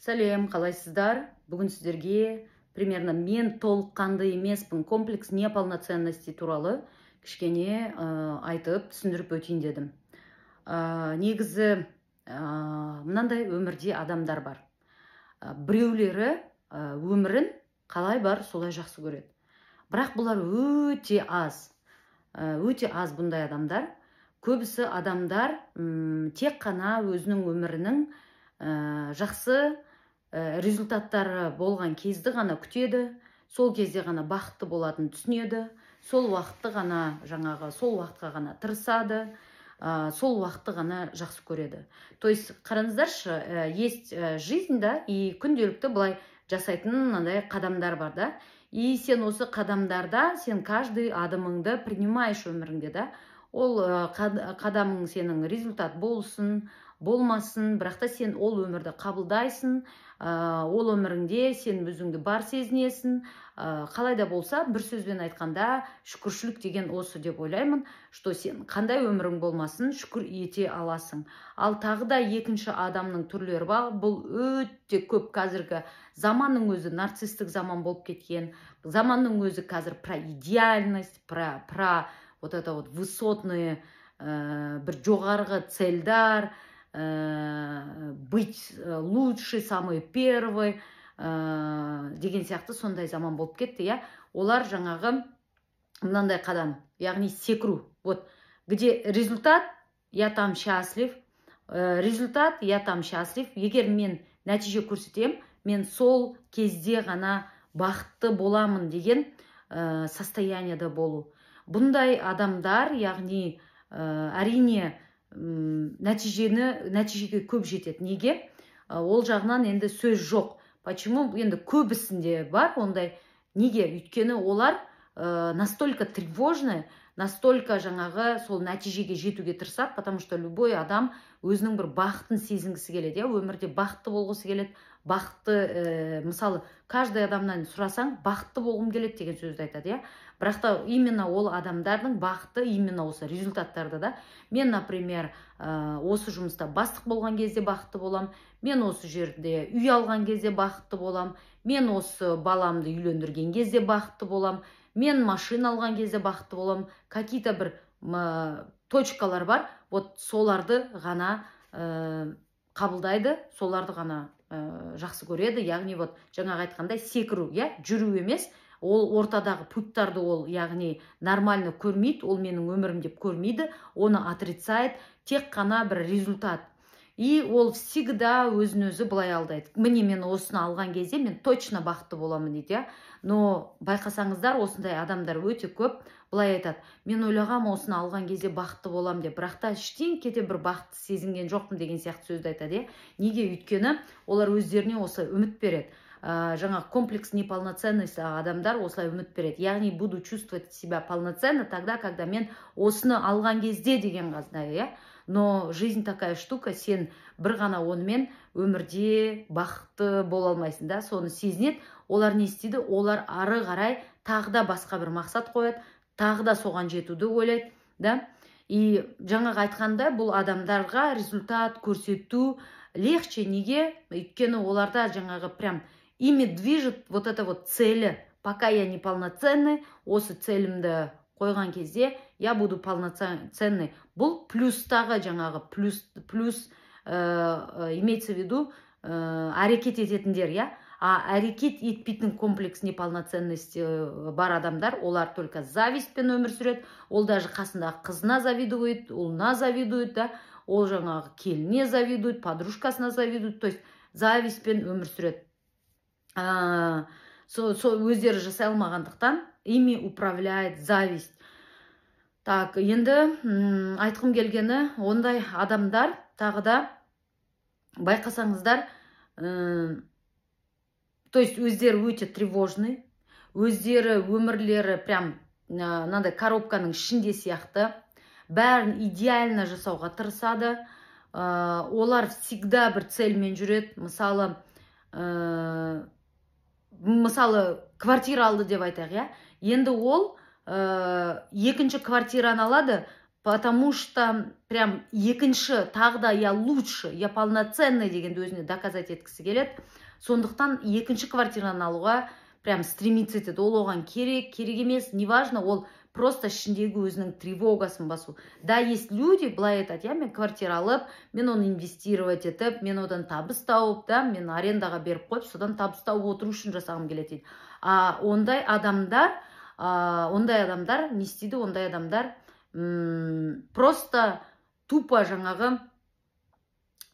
Сәлем, қалайсыздар? Бүгін сіздерге примерно мен толыққанды емеспін, комплекс неполноценности туралы кішкене айтып, түсіндіріп өтейін дедім. Негізі, мынандай өмірде адамдар бар. Біреулері өмірін қалай бар, солай жақсы көреді. Бірақ бұлар өте аз. Өте аз бұндай адамдар. Көбісі адамдар тек қана өзінің өмірінің жақсы результаттары болған кезді ғана күтеді, сол кезде ғана бақытты болатынын түсінеді, сол уақытты ғана, жаңағы сол уақытқа ғана тырысады, сол уақытты ғана жақсы көреді. То есть қараңыздаршы, есть жизнь, да, и күнделікті былай жасайтын мынандай қадамдар бар, да, и сен осы қадамдарда, сен каждый адымыңды принимаешь өміріңде, да. Ол қадамың сенің результат болсын, болмасын, бірақ та сен ол өмірді қабылдайсың, ол өміріңде сен өзіңді бар сезінесің. Қалай да болса, бір сөзбен айтқанда, шүкіршілік деген осы деп ойлаймын, что сен қандай өмірің болмасын, шүкір ете аласың. Ал тағы да екінші адамның түрлері бар. Бұл өте көп. Қазіргі заманның өзі нарцисстік заман болып кеткен. Заманның өзі қазір про идеальность, про вот это вот высотные, бір жоғарғы цельдар, быть лучший, самый первый деген сияқты сондай заман болып кетті, иә. Олар жаңағы мынандай қадам, яғни секіру. Вот где результат, я там счастлив, результат, я там счастлив. Егер мен нәтиже көрсетем, мен сол кезде ғана бақытты боламын деген состояниеда болу. Бұндай адамдар, яғни әрине, нәтижеге көп жетеді. Неге? Ол жағынан енді сөз жоқ. Почему енді көбісінде бар ондай? Неге? Өйткені олар настолько тревожный, настолько жаңағы сол нәтижеге жетуге тырысады, потому что любой адам өзінің бір бақытын сезінгісі келеді, иә, өмірде бақытты болғысы келеді. Бақытты, мысалы, каждый адамнан сұрасаң, «бақытты болғым келеді» деген сөзді айтады, иә. Бірақ та именно ол адамдардың бақыты именно осы результаттарда, да. Мен, например, осы жұмыста бастық болған кезде бақытты болам, мен осы жерде үй алған кезде бақытты болам, мен осы баламды үйлендірген кезде бақытты болам, мен машина алған кезде бақытты болам. Какие-то бір точкалар бар, вот соларды ғана қабылдайды, соларды ғана жақсы көреді. Яғни вот жаңағы айтқандай, секіру, иә, жүру емес. Ол ортадағы путь тарды ол, яғни, нормально көрмейді, ол менің өмірім деп көрмейді, оны отрицает. Тек қана бір результат. И ол всегда өзін өзі былай алдайды: «Міне, мен осыны алған кезде мен точно бақытты боламын», — дейді, иә. Но байқасаңыздар, осындай адамдар өте көп. Былай айтады: «Мен ойлағам, осыны алған кезде бақытты боламын деп, бірақ та ештеңкеде бір бақытты сезінген жоқпын», — деген сияқты сөзді айтады, иә. Неге? Өйткені олар өздеріне осы үміт береді. Жаңағы комплекс неполноценности адамдар осылай үміт береді, яғни «буду чувствовать себя полноценно тогда, когда мен осыны алған кезде» деген қаздай, иә. Но жизнь такая штука, сен бір ғана онымен өмірде бақытты бола алмайсың, да. Соны сезінеді. Олар не істейді? Олар ары қарай тағы да басқа бір мақсат қояды, тағы да соған жетуді ойлайды, да. И жаңағы айтқандай, бұл адамдарға результат көрсету легче. Неге? Өйткені оларда жаңағы прям ими движет вот это вот цели. Пока я не полноценный, осы целімді қойған кезде я буду полноценный. Бұл плюстағы жаңағы плюс, имеется в виду, әрекет ететіндер, иә. А әрекет етпейтін комплекс неполноценности бар адамдар, олар только зависть пен өмір сүреді. Ол даже қасындағы қызына завидует, ұлына завидует, да, ол жаңағы келініне завидует, подружкасына завидует, то есть зависть пен өмір сүреді. Со өздері жасай алмағандықтан, ими управляет зависть. Так, енді айтқым келгені, ондай адамдар тағы да байқасаңыздар, то есть өздері өте тревожный, өздері өмірлері прям мынандай коробканың ішінде сияқты, бәрін идеально жасауға тырысады. Олар всегда бір цельмен жүреді. Мысалы, квартира алды деп айтайық, иә. Енді ол екінші квартираны алады. Потому что прям екінші тағы да «я лучше, я полноценный» дегенді өзіне доказать еткісі келеді. Сондықтан екінші квартираны алуға прям стремиться етеді. Ол оған керек, керек емес, неважно, ол просто ішіндегі өзінің тревогасын басу. Да, есть люди, былай айтады, иә: «Мен квартира алып, мен оны инвестировать етіп, мен одан табыс тауып, да, мен арендаға беріп қойып, содан табыс тауып отыру үшін жасағым келеді», — дейді. А ондай адамдар не істейді? Ондай адамдар просто тупо жаңағы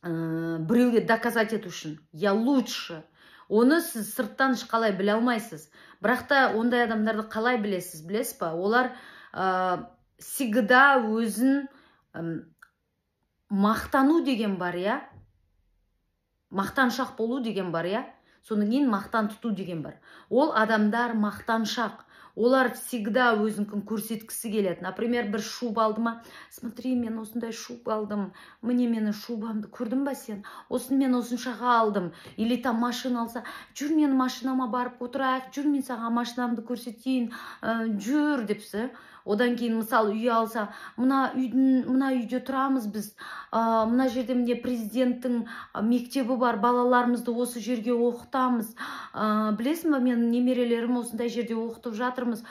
біреуге доказать ету үшін «я лучше». Оны сіз сырттан қалай біле алмайсыз. Бірақ та ондай адамдарды қалай білесіз, білесіз ба? Олар всегда өзін мақтану деген бар, иә, мақтаншақ болу деген бар, иә, содан кейін мақтан тұту деген бар. Ол адамдар мақтаншақ, олар всегда өзінікін көрсеткісі келеді. Например, бір шуба алды ма: «Смотри, мен осындай шуба алдым, міне, менің шубамды көрдің ба сен, осыны мен осыншаға алдым». Или там машина алса: «Жүр, менің машинама барып отырайық, жүр, мен саған машинамды көрсетейін, жүр», — деп. Одан кейін, мысалы, үй алса: «Мына үйдің, мына үйде тұрамыз біз, мына жерде, міне, президенттің мектебі бар, балаларымызды осы жерге оқытамыз, білесің ба, менің немерелерім осындай жерде оқытып жатырмыз»,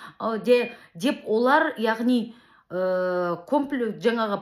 деп. Олар, яғни, жаңағы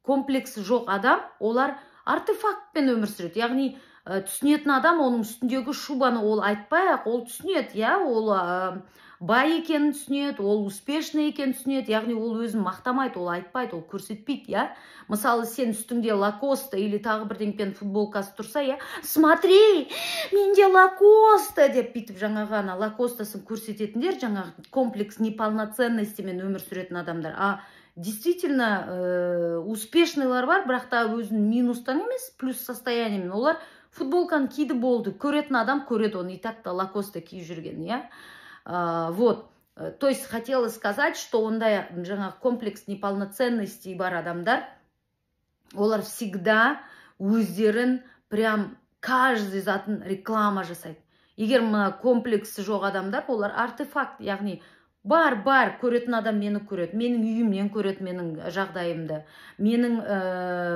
комплексі жоқ адам, олар артефактпен өмір сүреді. Яғни, түсінетін адам оның үстіндегі шубаны, ол айтпай ақ ол түсінеді, иә, ол бай екенін түсінеді, ол успешный екенін түсінеді. Яғни ол өзін мақтамайды, ол айтпайды, ол көрсетпейді, иә. Мысалы, сен үстіңде Лакоста или тағы бірдеңпенің футболкасы тұрса, иә: «Смотри, менде Лакоста», — деп, бүйтіп жаңағы ана Лакостасын көрсететіндер — жаңағы комплекс неполноценностімен өмір сүретін адамдар. А действительно успешныйлар бар, бірақ та өзін минустан емес, плюс состояниемен. Олар футболканы киді, болды, көретін адам көреді оны, и так та Лакоста киіп жүрген, иә. Вот, то есть хотела сказать, что ондай жаңағы комплекс неполноценности бар адамдар, олар всегда өздерін прям каждый затын реклама жасайды. Егер мына комплексі жоқ адамдар, олар артефакт, яғни бар, бар, көретін адам мені көреді, менің үйімнен көреді, менің жағдайымды, менің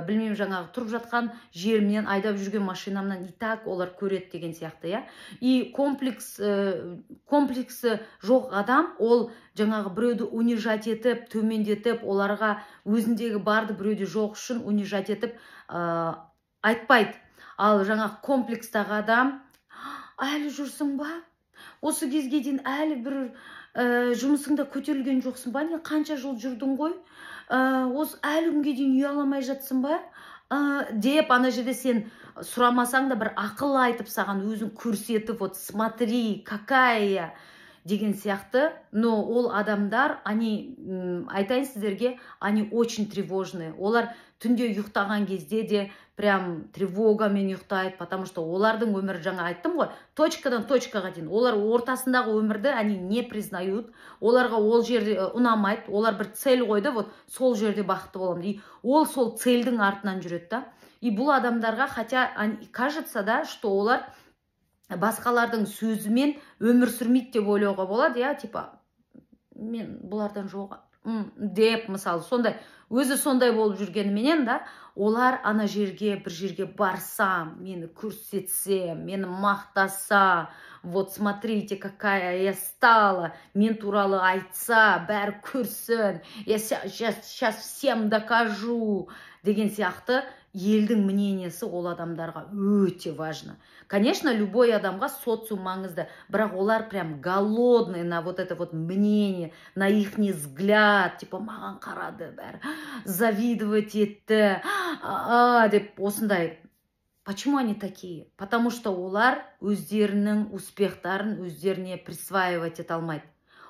білмеймін, жаңағы тұрып жатқан жерімнен, айдап жүрген машинамнан, и так олар көреді деген сияқты, иә. И комплексі жоқ адам, ол жаңағы біреуді унижать етіп, төмендетіп, оларға өзіндегі барды біреуде жоқ үшін унижать етіп айтпайды. Ал жаңағы комплекстағы адам: «Әлі жүрсің ба? Осы кезге дейін әлі бір жұмысыңда көтерілген жоқсың ба? Не, қанша жыл жүрдің ғой, осы әлі күнге дейін үй ала алмай жатсың ба?» — деп, ана жерде сен сұрамасаң да, бір ақыл айтып, саған өзін көрсетіп, «вот смотри, какая я» деген сияқты. Но ол адамдар, они, айтайын сіздерге, они очень тревожные. Олар түнде ұйықтаған кезде де прям тревогамен ұйықтайды, потому что олардың өмірі, жаңа айттым ғой, точкадан точкаға дейін. Олар ортасындағы өмірді они не признают, оларға ол жер ұнамайды. Олар бір цель қойды: «Вот сол жерде бақытты боламын», — и ол сол цельдің артынан жүреді да. И бұл адамдарға, хотя кажется да, что олар басқалардың сөзімен өмір сүрмейді деп ойлауға болады, иә, типа мен бұлардан жоқ деп, мысалы, сондай өзі сондай болып жүргеніменен да, олар ана жерге, бір жерге барсам, мені көрсетсе, мені мақтаса, «вот смотрите, какая я стала», мен туралы айтса, бәрі көрсін, «я сейчас всем докажу» деген сияқты. Елдің мнениесі ол адамдарға өте важно. Конечно, любой адамға социум маңызды, бірақ олар прям голодный на вот это вот мнение, на их взгляд, типа маған қарады, бәрі завидовать етті деп осындай. Почему они такие? Потому что олар өздерінің успехтарын өздеріне присваивать ете алмайды.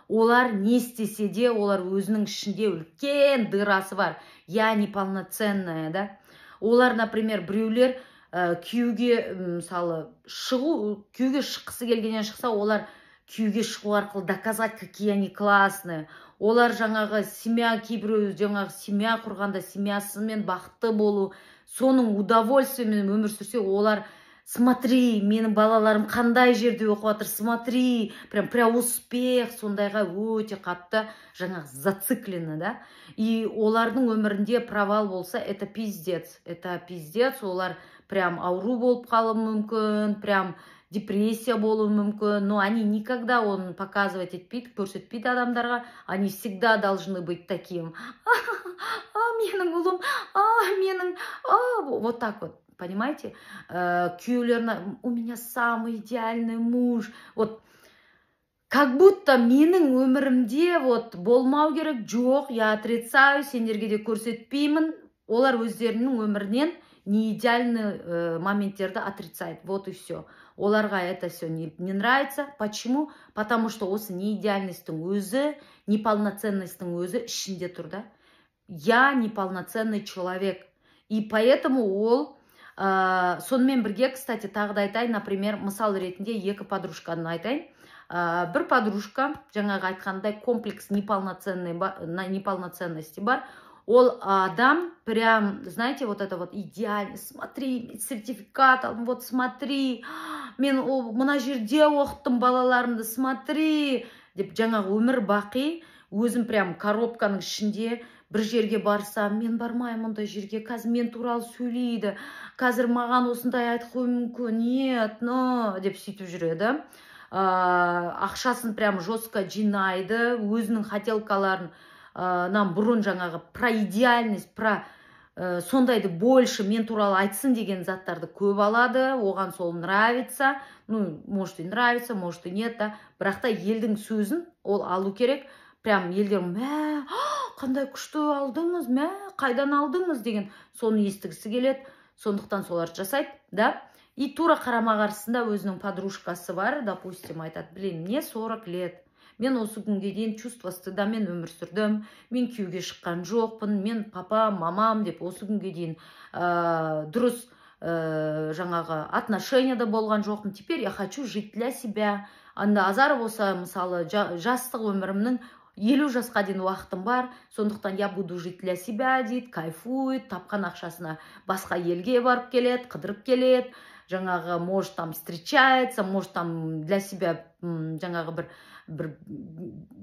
Олар не істесе де, олар өзінің ішінде үлкен дырасы бар, я неполноценная да. Олар, например, біреулер күйеуге, мысалы, шығу, күйеуге шыққысы келгеннен шықса, олар күйеуге шығу арқылы доказать, какие они классные. Олар жаңағы семья, кейбіреу жаңағы семья құрғанда, семьясымен бақытты болу, соның удовольствиемен өмір сүрсе, олар Смотри, менің балаларым қандай жерде оқып жатыр, смотри, прям прям успех, сондайға өте қатты жаңағы зациклены, да. И олардың өмірінде провал болса, это пиздец, это пиздец. Олар прям ауру болып қалуы мүмкін, прям депрессия болуы мүмкін, но они никогда оны показывать етпейді, көрсетпейді адамдарға. Они всегда должны быть таким: «А, менің ұлым, а, менің, а», вот так вот, понимаете? Күйеулеріне: «У меня самый идеальный муж», вот как будто менің өмірімде вот болмау керек. Жоқ, я отрицаю, сендерге де көрсетпеймін. Олар өздерінің өмірінен не идеальный моменттерді отрицает, вот и все. Оларға это все не нравится. Почему? Потому что осы неидеальностьтің өзі, неполноценностьтің өзі ішінде тұр, да, я неполноценный человек. И поэтому ол сонымен бірге, кстати, тағы да айтайын, например, мысал ретінде екі подружканы айтайын. Бір подружка, жаңағы айтқандай, комплекс неполноценности бар. Ол адам прям, знаете, вот это вот идеально: «Смотри, сертификат алдым, вот смотри, мен мына жерде оқыттым балаларымды, смотри», — деп, жаңағы өмір бақи өзім прям коробканың ішінде. Бір жерге барсам, мен бармаймын ондай жерге, қазір мен туралы сөйлейді, қазір маған осындай айтып қоюы мүмкін, нет, но деп сөйтіп жүреді. Ақшасын прям жестко жинайды, өзінің хотелкаларын нам бұрын жаңағы про идеальность, про сондайды, больше мен туралы айтсын деген заттарды көп алады. Оған сол нравится, ну, может, и нравится, может, и нет, да. Бірақ та елдің сөзін ол алу керек. Прям елдер: «Мә, қандай күшті алдыңыз, мә, қайдан алдыңыз?» — деген, соны естігісі келеді. Сондықтан соларды жасайды, да. И тура қарама қарсысында өзінің подружкасы бар, допустим, айтады: «Блин, мне 40 лет, мен осы күнге дейін чувство стыдамен өмір сүрдім, мен күйеуге шыққан жоқпын, мен папам, мамам деп осы күнге дейін дұрыс жаңағы отношенияда болған жоқпын. Теперь я хочу жить для себя». Анда азар болса, мысалы, жастық өмірімнің 50 жасқа дейін уақытым бар, сондықтан я буду жить для себя, дейді, кайфует, тапқан ақшасына басқа елге барып келеді, қыдырып келеді, жаңағы, может, там встречается, может, там для себя жаңағы бір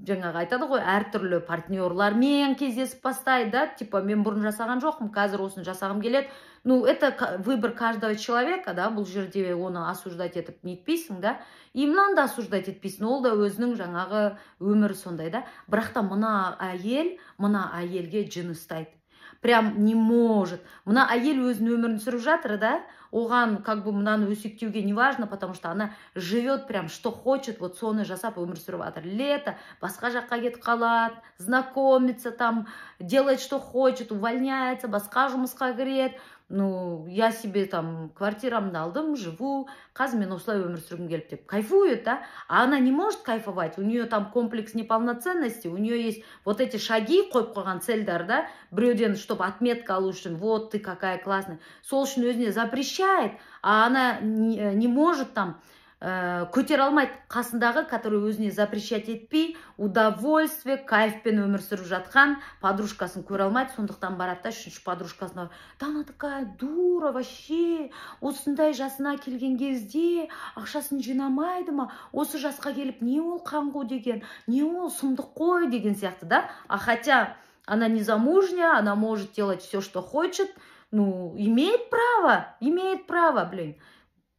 жаңағы айтады ғой, әртүрлі партнерлармен кездесіп бастайды, да, типа мен бұрын жасаған жоқпын, қазір осыны жасағым келеді. Ну, это выбор каждого человека, да, бұл жерде оны осуждать етіп нетпейсің, да, и мынаны да осуждать етпейсің, ол да өзінің жаңағы өмірі сондай, да. Бірақ та мына әйел, мына әйелге жын ұстайды, прям не может. Мына әйел өзінің өмірін сүріп жатыр, да, оған как бы мынаны өсектеуге не важно, потому что она живет прям что хочет, вот соны жасап өмір сүріп жатыр. Лето басқа жаққа кетіп қалады, знакомится там, делает что хочет, увольняется, басқа жұмысқа кіреді. Ну, я себе там квартирамды алдым, живу, қазір мен осылай өмір сүргім келіп деп кайфует, да. А она не может кайфовать, у нее там комплекс неполноценности, у нее есть вот эти шаги, қойып қойған цельдар, да, біреуден чтобы отметка алу үшін: «Вот ты какая классная». Сол үшін өзіне запрещает, а она не может там көтере алмайды қасындағы, который өзіне запрещать етпей, удовольствие, кайфпен өмір сүріп жатқан подружкасын көре алмайды. Сондықтан барады да үшінші подружкасына: «Да она такая дура вообще, осындай жасына келген кезде ақшасын жинамайды ма? Осы жасқа келіп не ол қаңғу деген, не ол сұмдық қой», — деген сияқты, да. А хотя она не замужняя, она может делать все, что хочет, ну, имеет право, имеет право, блин,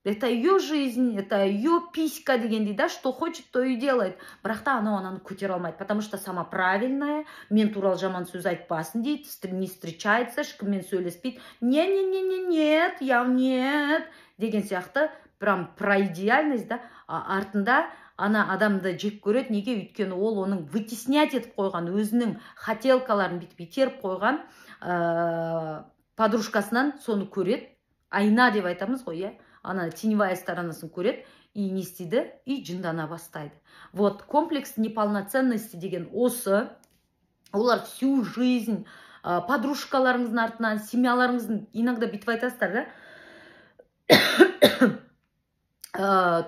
это ее жизнь, это ее писька дегендей, да, что хочет, то и делает. Бірақ та анау ананы көтере алмайды, потому что сама правильная, мен туралы жаман сөз айтпасын дейді, не встречается, ешкіммен сөйлеспейді, не не не не нет, я нет деген сияқты, прям про идеальность, да. А артында ана адамды жек көреді. Неге? Өйткені ол оның вытеснять етіп қойған, өзінің хотелкаларын бүйтіп итеріп қойған подружкасынан соны көреді. Айна деп айтамыз ғой, иә, ана теневая сторонасын көреді и не істейді? И жындана бастайды. Вот комплекс неполноценности деген осы. Олар всю жизнь подружкаларыңыздың артынан, семьяларыңыздың, иногда бүйтіп айтасыздар, да,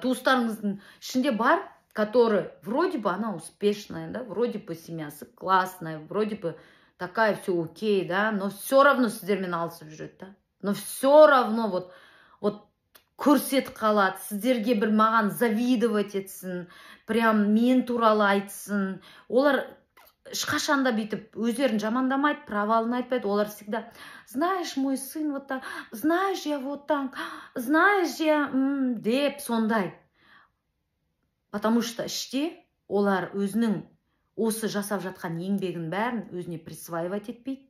туыстарыңыздың ішінде бар, который вроде бы она успешная, да, вроде бы семьясы классная, вроде бы такая все окей, да, но все равно сіздермен алысып жүреді, да, но все равно вот Көрсетіп қалады сіздерге, бір маған завидовать етсін, прям мен туралы айтсын. Олар ешқашан да бүйтіп өздерін жамандамайды, провалын айтпайды. Олар всегда: «Знаешь, мой сын вот так, знаешь, я вот так, знаешь, я» деп сондай. Потому что іште олар өзінің осы жасап жатқан еңбегін бәрін өзіне присваивать етпейді,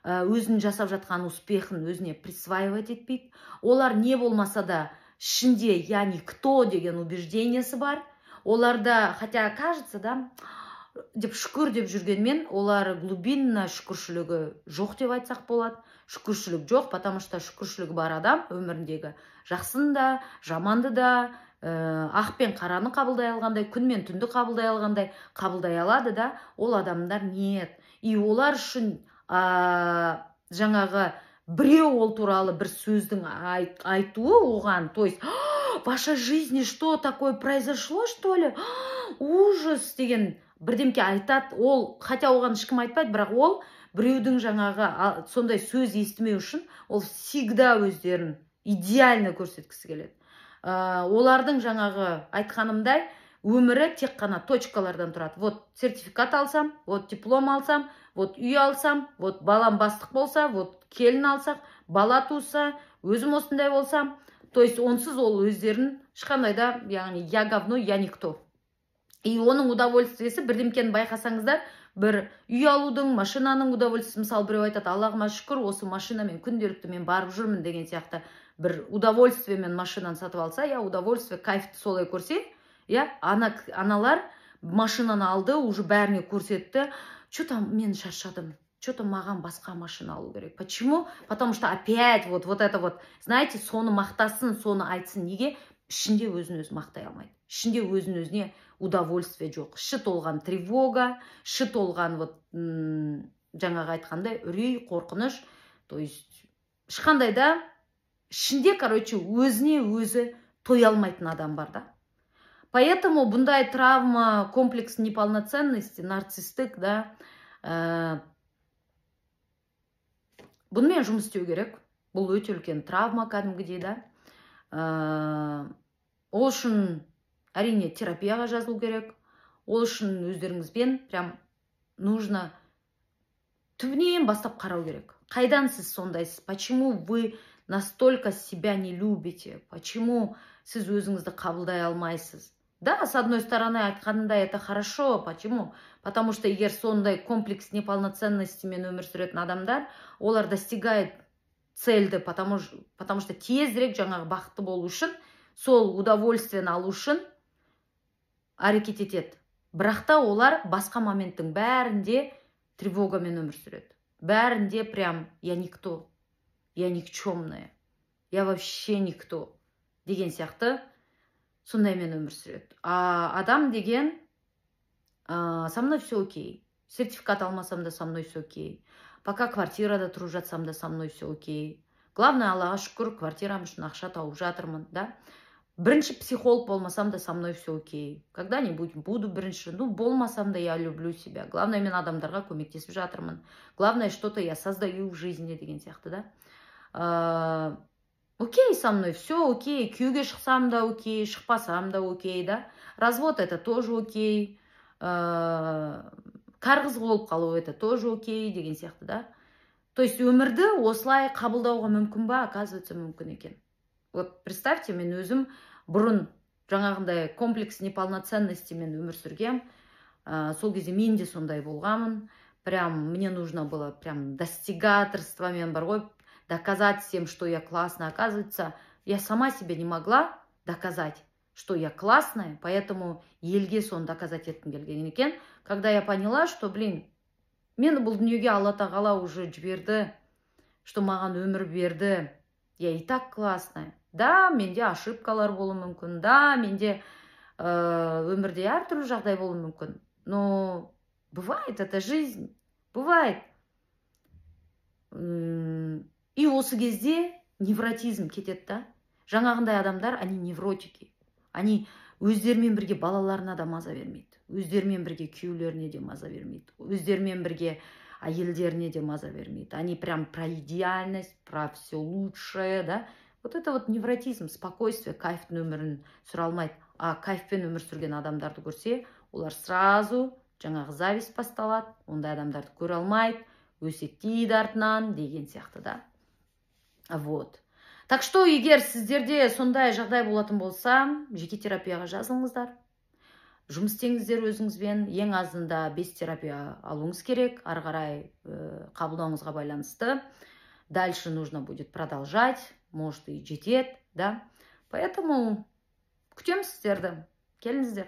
өзінің жасап жатқан успехын өзіне присваивать етпейді. Олар не болмаса да ішінде «я никто» деген убеждениесі бар оларда. Хотя кажется да деп, шүкір деп жүргенмен, олар глубинно шүкіршілігі жоқ деп айтсақ болады. Шүкіршілік жоқ, потому что шүкіршілігі бар адам өміріндегі жақсыны да, жаманды да, ақ пен қараны қабылдай алғандай, күн мен түнді қабылдай алғандай қабылдай алады да. Ол адамдар нет. И олар үшін жаңағы біреу ол туралы бір сөздің айтуы оған, то есть «В вашей жизни что такое произошло, что ли? Ужас» деген бірдемке айтады ол. Хотя оған ешкім айтпайды, бірақ ол біреудің жаңағы сондай сөз естімеу үшін ол всегда өздерін идеально көрсеткісі келеді. Олардың жаңағы айтқанымдай өмірі тек қана точкалардан тұрады: вот сертификат алсам, вот диплом алсам, вот үй алсам, вот балам бастық болса, вот келін алсақ, бала туса, өзім осындай болсам. То есть онсыз ол өздерін ешқандай да, яғни я говно, я никто. И оның удовольствиесі бірдемкені байқасаңыздар, бір үй алудың, машинаның удовольствиесі. Мысалы, біреу айтады: «Аллағыма шүкір, осы машинамен күнделікті мен барып жүрмін» деген сияқты. Бір удовольствиемен машинаны сатып алса, иә, удовольствие, кайфты солай көрсе, иә. Ана аналар машинаны алды, уже бәріне көрсетті: «Че то мен шаршадым, че то маған басқа машина алу керек». Почему? Потому что опять вот это вот, знаете, соны мақтасын, соны айтсын. Неге? Ішінде өзін өзі мақтай алмайды, ішінде өзін өзіне удовольствие жоқ, іші толған тревога, іші толған вот жаңағы айтқандай үрей, қорқыныш. То есть ешқандай да ішінде, короче, өзіне өзі тоя алмайтын адам бар да. Поэтому бұндай травма, комплекс неполноценности, нарцисстік да, бұнымен жұмыс істеу керек. Бұл өте үлкен травма кәдімгідей да. Ол үшін, әрине, терапияға жазылу керек. Ол үшін өздеріңізбен прям нужно түбінен бастап қарау керек: қайдан сіз сондайсыз, почему вы настолько себя не любите, почему сіз өзіңізді қабылдай алмайсыз да. С одной стороны, айтқанымдай, это хорошо. Почему? Потому что егер сондай комплекс неполноценностімен өмір сүретін адамдар, олар достигает цельді, потому что тезірек жаңағы бақытты болу үшін, сол удовольствиені алу үшін әрекет етеді. Бірақ та олар басқа моменттің бәрінде тревогамен өмір сүреді, бәрінде прям «я никто, я никчемная, я вообще никто» деген сияқты сондаймен өмір сүреді. А адам деген со мной все окей, сертификат алмасам да, со мной все окей, пока квартирада тұрып жатсам да, со мной все окей, главное, Аллаға шүкір, квартирам үшін ақша тауып жатырмын да, бірінші психолог болмасам да, со мной все окей, когда нибудь буду бірінші, ну, болмасам да, я люблю себя, главное, мен адамдарға көмектесіп жатырмын, главное, что то я создаю в жизни деген сияқты да. Окей, со мной все окей, күйеуге шықсам да окей, шықпасам да окей да, развод это тоже окей, кәрі қыз болып қалу это тоже окей деген сияқты да. То есть өмірді осылай қабылдауға мүмкін ба? Оказывается, мүмкін екен. Вот представьте, мен өзім бұрын жаңағындай комплекс неполноценностімен өмір сүргем. Сол кезде мен де сондай болғанмын. Прям мне нужно было прям достигаторствомен бар ғой, доказать всем, что я классная. Оказывается, я сама себе не могла доказать, что я классная, поэтому елге соны доказать еткім келген екен. Когда я поняла, что, блин, мені бұл дүниеге Алла тағала уже жіберді, что маған өмір берді, я и так классная. Да, менде ошибкалар болуы мүмкін, да, менде өмірде әртүрлі жағдай болуы мүмкін, но бывает, это жизнь, бывает. И осы кезде невротизм кетеді да. Жаңағындай адамдар, они невротики, они өздерімен бірге балаларына да маза бермейді, өздерімен бірге күйеулеріне де маза бермейді, өздерімен бірге әйелдеріне де маза бермейді. Они прям про идеальность, про все лучшее да. Вот это вот невротизм, спокойствие, кайфтың өмірін сүре алмайды. А кайфпен өмір сүрген адамдарды көрсе, олар сразу жаңағы зависть басталады, ондай адамдарды көре алмайды, өсектейді артынан деген сияқты да. Вот, так что егер сіздерде сондай жағдай болатын болса, жеке терапияға жазылыңыздар, жұмыс істеңіздер өзіңізбен. Ең азында 5 терапия алуыңыз керек, ары қарай қабылдауыңызға байланысты дальше нужно будет продолжать, может, и жетеді да. Поэтому күтеміз сіздерді, келіңіздер.